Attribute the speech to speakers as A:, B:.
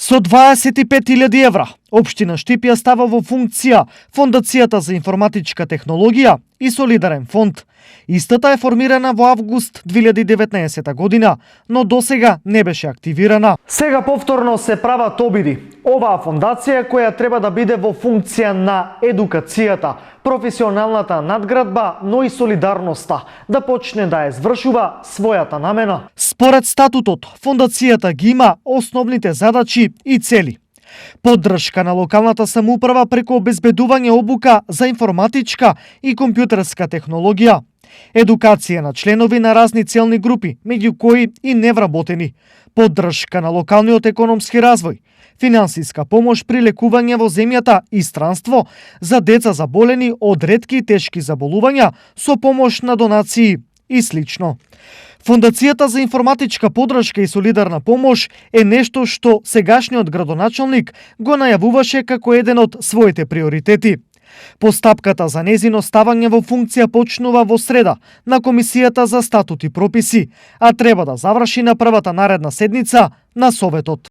A: Со 25.000 евра, Општина Штипја става во функција Фондацијата за информатичка технологија и Солидарен фонд. Истата е формирана во август 2019 година, но досега не беше активирана. Сега повторно се прават обиди. Оваа фондација која треба да биде во функција на едукацијата, професионалната надградба, но и солидарноста, да почне да ја извршува својата намена. Според статутот, фондацијата ги има основните задачи и цели. Поддршка на локалната самоуправа преку обезбедување обука за информатичка и компјутерска технологија, едукација на членови на разни целни групи, меѓу кои и невработени, поддршка на локалниот економски развој, финансиска помош при лекување во земјата и странство за деца заболени од ретки и тешки заболувања со помош на донации и слично. Фондацијата за информатичка поддршка и солидарна помош е нешто што сегашниот градоначалник го најавуваше како еден од своите приоритети. Постапката за незино ставање во функција почнува во среда на Комисијата за статут и прописи, а треба да заврши на првата наредна седница на Советот.